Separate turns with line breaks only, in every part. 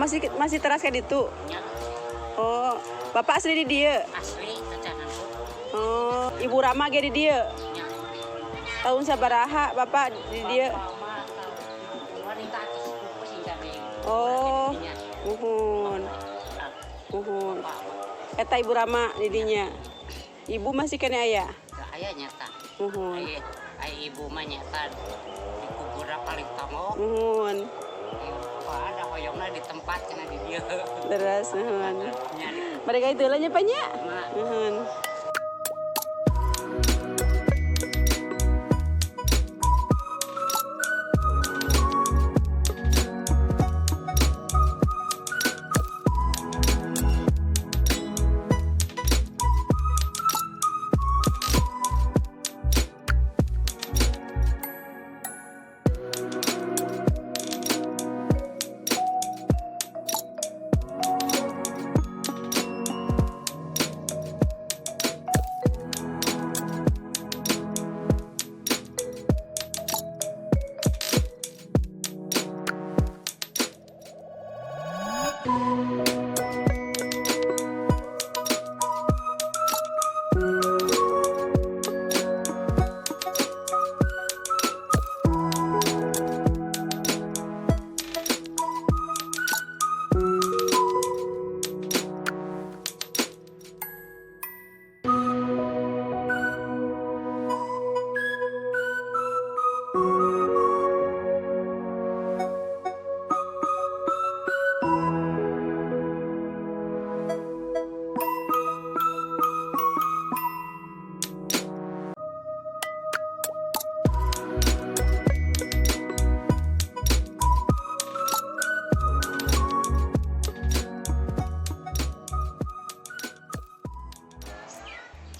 Masih masih teras ka ditu.
Nya.
Oh, Bapak asli di dieu.
Asli tacanan.
Oh, Ibu Rama ge di dieu.
Nya.
Tahun sabaraha Bapak di dieu? Oh, muhun. Muhun. Eta Ibu Rama di dinya. Ibu masih keneh aya?
Aya nyata.
Muhun.
Aya, aya ibu mah nyata di kuburan paling tongok.
Muhun.
Ada hoyongna di tempat kena di dieu.
Terus muhun.
Nya di
Mereka itu lah nya, Pak, nya.
Ma.
Muhun.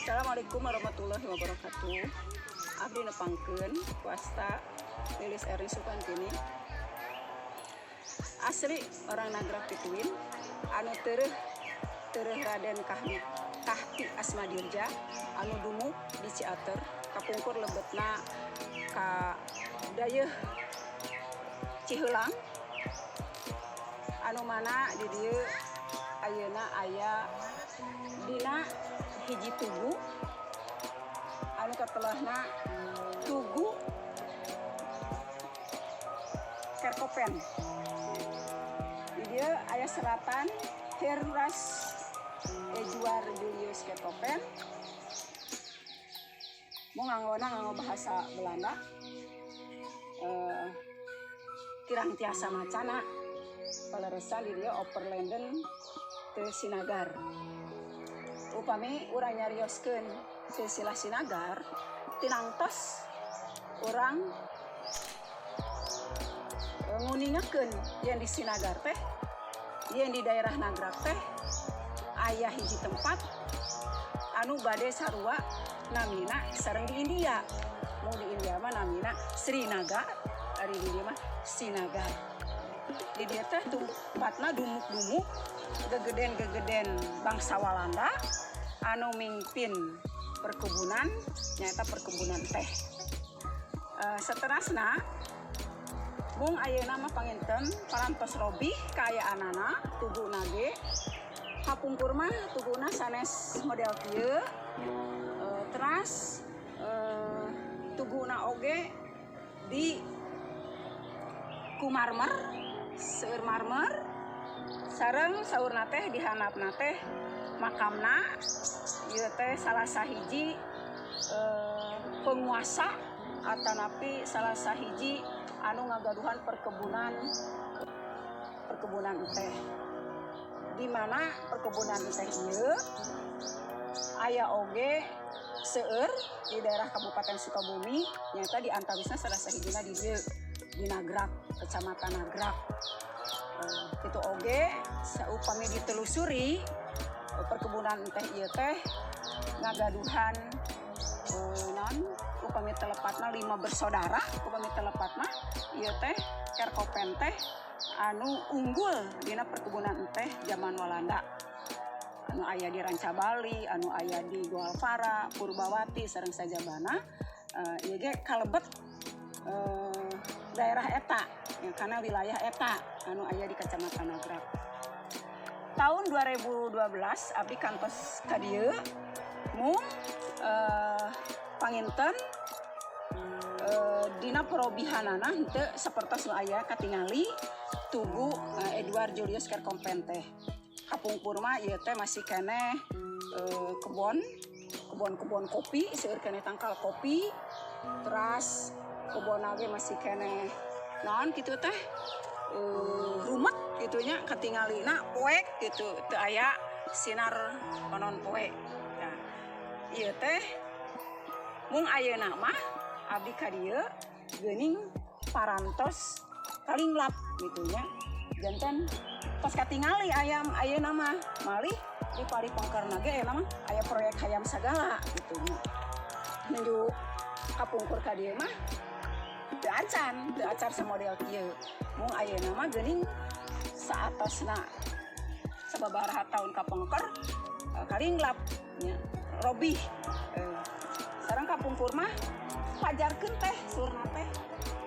Assalamualaikum warahmatullahi wabarakatuh. Abdi nepangkeun wasta Lilis Eri Supantini. Asli orang Nagrak Pituin anu tereh tereh Raden Kahmi Kahti Asmadirja anu dumuk di Ciater kapungkur lebetna ka dayeuh Ciheulang anu mana di dieu ayeuna aya dina hiji tugu anu katelahna Tugu Kerkopen. Di dieu aya seratan Heruras Ejuar Julius Kerkopen. Mau nganggona nganggo bahasa Belanda. Kirang tiasa macana paleresan di dieu Opperlanden teu Sinagar. Upami urang nyarioskeun silsilah Sinagar, tinangtos urang nguningakeun yang di Sinagar teh, yang di daerah Nagrak teh aya hiji tempat anu bade sarua namina sareng di India. Mau di India mah namina Srinagar, ari di dieu mah Sinagar. Di dieu teh tempatna dumuk-dumuk gegeden-gegeden bangsa Walanda anu mimpin perkebunan, nyaeta perkebunan teh. Seterasna mung ayeuna mah panginten parantos robih kaayaanana tuguna ge. Kapungkur mah tuguna sanes model kieu. Teras tuguna oge di ku marmer, seueur marmer, sareng saurna teh di handapna teh makamna ieu teh salah sahiji penguasa atanapi salah sahiji anu ngagaduhan perkebunan teh. Di mana perkebunan teh ieu aya oge seueur di daerah Kabupaten Sukabumi, nyata di antawisna salah sahijina di dieu di Nagrak, Kecamatan Nagrak. Itu oge saupami ditelusuri perkebunan teh ieu teh ngagaduhan non upami telepatna 5 bersaudara, upami telepatna ieu teh Kerkopen teh anu unggul dina perkebunan teh zaman Walanda. Anu aya di Rancabali, anu aya di Goalpara, Purbawati sareng sajabana. Ieu ge kalebet daerah eta ya, karena wilayah eta anu aya di Kecamatan Nagrak. Tahun 2012 abdi kantos ka dieu mung panginten dina perobihanana henteu sapertos nu aya katingali tugu Edward Julius Kerkhoven teh. Kapungkur mah ieu teh masih keneh kebon kebon-kebon kopi, seueur keneh tangkal kopi, teras kebon ge masih keneh naon kitu teh, rumet kitu nya katingalina poek gitu, teu aya sinar panon poe. Nah, ieu teh mung ayeuna mah abdi ka dieu geuning parantos kalinglap gitu nya. Janten tos katingali ayam ayeuna mah malih di palih pengkerna ge ayeuna mah aya proyek hayam sagala gitu nya. Nuju kapungkur ka dieu mah teu acan samodel kieu. Mung ayeuna mah geuning saatosna sababaraha tahun kapengker kalinglap nya, robih. Sareng kapungkur mah pajarkeun teh surna teh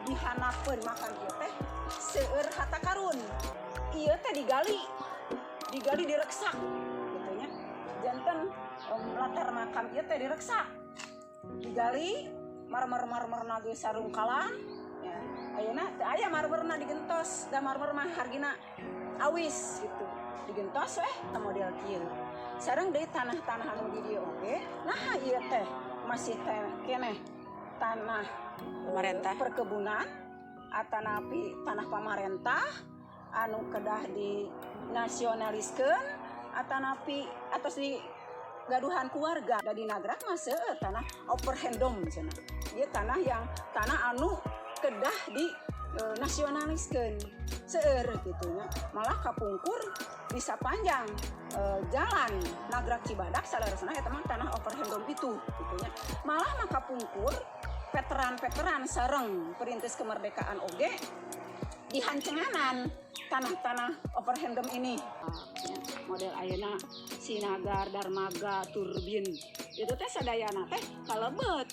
dihanapeun makam ieu teh seueur harta karun. Ieu teh digali, digali direksak gitu nya. Janten latar makam ieu teh direksak. Digali marmer-marmerna ge sarungkalan ya. Ayeuna teu aya marmerna digentos, da marmer mah hargina awis gitu. Digentos weh teh model kieu. Sareng deui tanah-tanah anu di dieu oge, naha ieu teh masih teh keneh tanah
pemerintah
perkebunan atanapi tanah pamarentah anu kedah dinasionaliskeun atanapi atos di gaduhan keluarga. Da di Nagrak mah seueur tanah overhendom cenah. Ieu tanah yang tanah anu kedah di nasionaliskeun seueur gitu nya. Malah kapungkur bisa panjang jalan Nagrak Cibadak saleresna eta mah tanah overhendom itu gitu nya. Malah mah kapungkur veteran-veteran sareng perintis kemerdekaan oge dihancenganan tanah-tanah overhendom ini. Ya, model ayeuna Sinagar, Darmaga, Turbin itu teh sadayana teh kalebet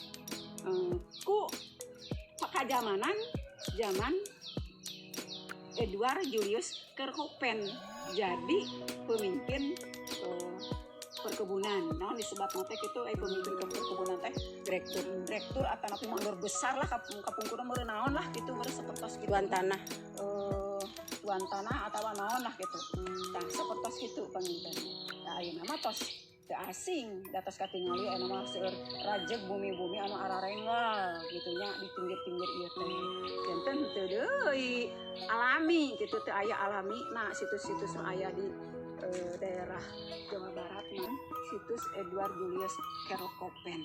ku pakajamanan zaman Edward Julius Kerkhoven jadi pemimpin perkebunan. Nah, disebutna teh kitu pemimpin perkebunan teh
direktur,
direktur atau napi mandor besar lah kapungkurna meureun naon lah gitu, meureun sapertos kitu.
Tuan tanah.
Tuan tanah atau naon lah gitu. Tah sapertos kitu panginten. Nah, ayeuna mah tos teu asing, da tos katingali ayeuna mah seueur rajeg bumi-bumi anu ararenggal gitu nya di pinggir-pinggir ieu teh. Janten teu deui alami gitu, teu aya alami. Nah, situs-situs nu aya di daerah Jawa Barat mah situs Edward Julius Kerkhoven.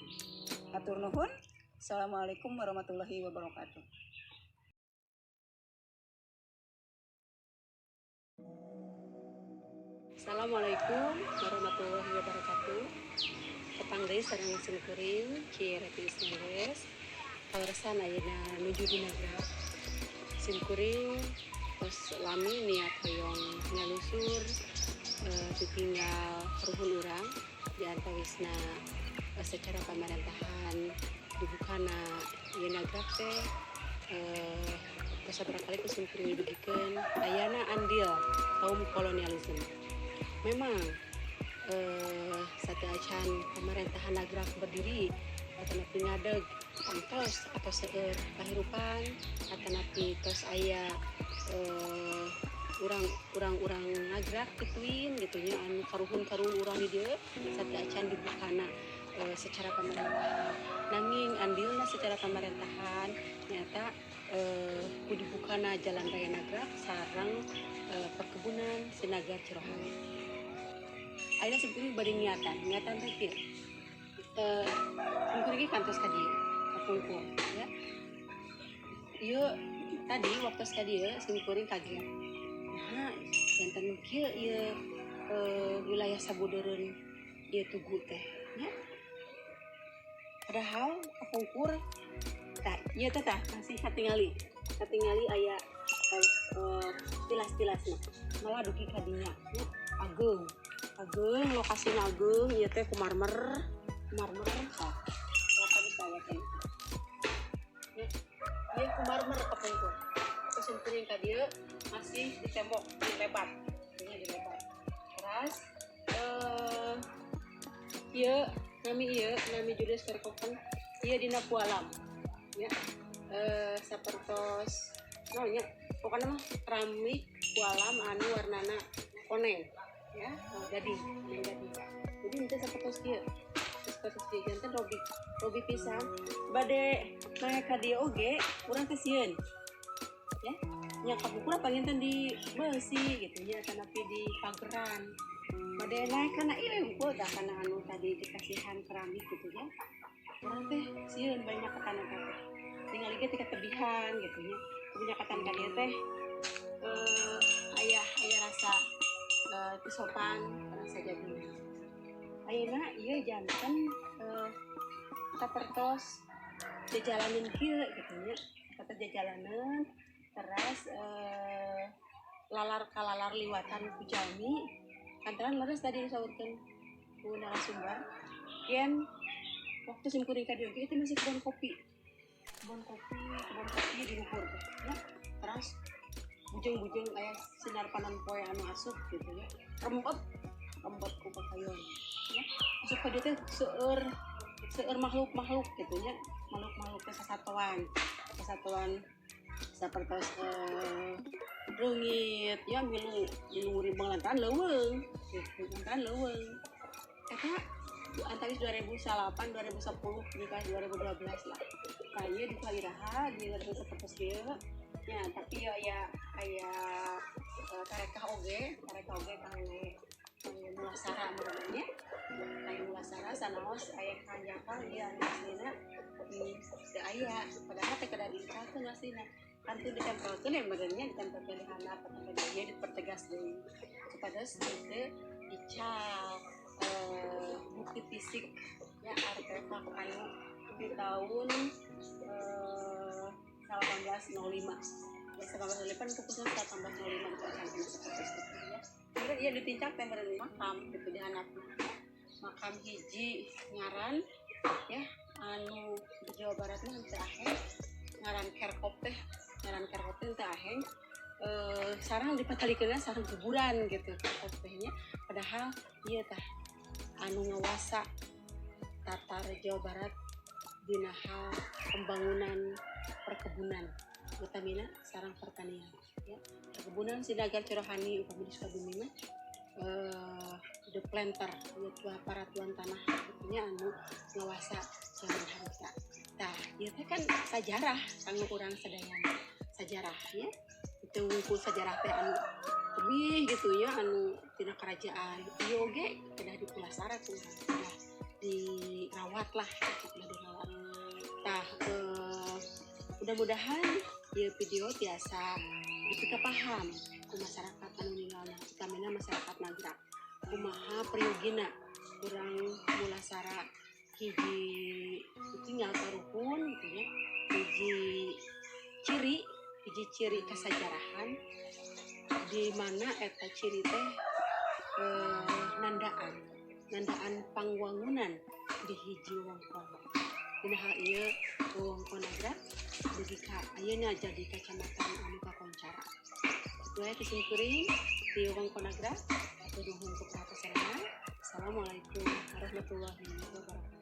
Hatur nuhun. Assalamualaikum warahmatullahi wabarakatuh.
Assalamualaikum warahmatullahi wabarakatuh. Tepang deui sareng simkuring Ki Reti Isnangges. Kaleresan ayeuna nuju di Nagrak. Simkuring tos lami niat hoyong nyalusur ditinggal ruhun urang di antawisna secara pamarentahan dibukana ieu Nagrak teh tos sabaraha kali ku simkuring didugikeun ayana andil kaum kolonialisme. Memang sateuacan pemerintahan Nagrak berdiri atanapi ngadeg tangtos atau seueur kahirupan atanapi tos aya urang-urang Nagrak gituin gitu nya anu karuhun-karuhun urang di dieu sateuacan dibukana secara pemerintahan. Nanging andilna secara pemerintahan nyata ku dibukana jalan raya Nagrak sareng perkebunan Sinagar Cirohang. Ayeuna simkuring bade ngiatan, ngiatan teh kieu. Simkuring ge kantos ka dieu, kapungkur ya. Ieu tadi waktu ka dieu simkuring kaget. Nah, janten kieu ieu wilayah sabudeureun ieu tugu teh nya. Padahal kapungkur tah ieu teh tah masih katingali. Katingali aya tilas-tilasna. Malah dugi ka dinya nya ageung. Ageung lokasina ageung ieu teh ku marmer, marmer tah. Bisa ya teh. Ieu ku marmer kapungkur. masih di tembok di lebat, ini di lebat. Terus ieu nami, ieu nami Julius Kerkhoven, ieu dina pualam ya, sapertos naon nya, pokoknya mah keramik pualam anu warnana koneng ya, oh, gading, koneng gading. Jadi itu sapertos kieu, sapertos kieu janten robih robih pisan. Bade naik ka dieu oge urang teh sieun ya nya, kapukura panginten di beusi gitu nya, tanapi di pageran. Bade naik kana ieu hungkul tah, kana anu tadi dikasihan keramik gitu ya, urang teh sieun banyak ke tanah teh, tinggal ge teh ketebihan gitu nya. Penyekatan ka dieu teh aya aya rasa teu sopan rasa jadi. Ayeuna ieu janten sapertos jajalanan kieu gitu nya, sapertos jajalanan, teras lalar kalalar liwatan ku jalmi. Lantaran leres tadi disaurkeun ku narasumber yen waktu simkuring ka dieu itu masih kebun kopi, kebun kopi, kebun kopi di luhur teh ya. Terus bujeng-bujeng aya sinar panon poe anu asup gitu ya, rembet rembet ku pakayon ya. Asup ka dieu teh seueur seueur makhluk-makhluk gitu nya, makhluk-makhluk teh sasatoan sasatoan sapertos reungit ya, milu milu nguribeng lantaran leuweung gitu, lantaran leuweung. Eta antawis 2008, 2010 jika 2012 lah. Nah, ieu di iraha di sapertos kieu ya, tapi ya aya aya tarekah oge, tarekah oge kangge kangge mulasara meureun nya, kangge mulasara. Sanaos aya hanjakal ieu anu aslina teu aya, padahal teh kedah diikalkeun aslina, kantun ditempelkeun ya meureun nya, ditempelkeun di handap atau di dieu, dipertegas deui supados teu ical bukti fisik ya, artefak anu di tahun 1805 ya, 1805 kan keputusan 1805 itu sampai seperti itu ya. Kemudian ia ditincak teh meureun makam gitu di handapna, makam hiji ngaran ya, anu di Jawa Barat mah teu aheng ngaran Kerkop teh, ngaran Kerkop teh teu aheng, sarang dipatalikeunna sareng kuburan gitu Kerkop teh nya. Padahal ieu tah anu ngawasa tatar Jawa Barat dina hal pembangunan perkebunan, utamina sarang pertanian ya, perkebunan Sinagar Cirohani upami di Sukabumi mah, the planter ya, tua para tuan tanah nya anu ngawasa zaman harita. Tah, ieu teh kan sajarah kanggo urang sadayana, sajarah ya. Itu wungkul sajarah teh anu lebih gitu ya, anu tina kerajaan ieu oge kedah dipulasara ku urang, kedah dirawat lah, kedah dirawat. Tah, mudah-mudahan ieu video tiasa dipikapaham ku masyarakat anu ninggalna, utamina masyarakat Nagrak, kumaha priyogina urang mulasara hiji tinggal karuhun gitu ya, hiji ciri, hiji ciri kasajarahan di mana eta ciri teh nandaan nandaan pangwangunan di hiji wewengkon. Dina hal ieu wewengkon Nagrak dugi ka ayeuna jadi kacamatan anu kakoncara. Kitu we ti simkuring di wewengkon Nagrak. Hatur nuhun ku perhatosanana. Assalamualaikum warahmatullahi wabarakatuh.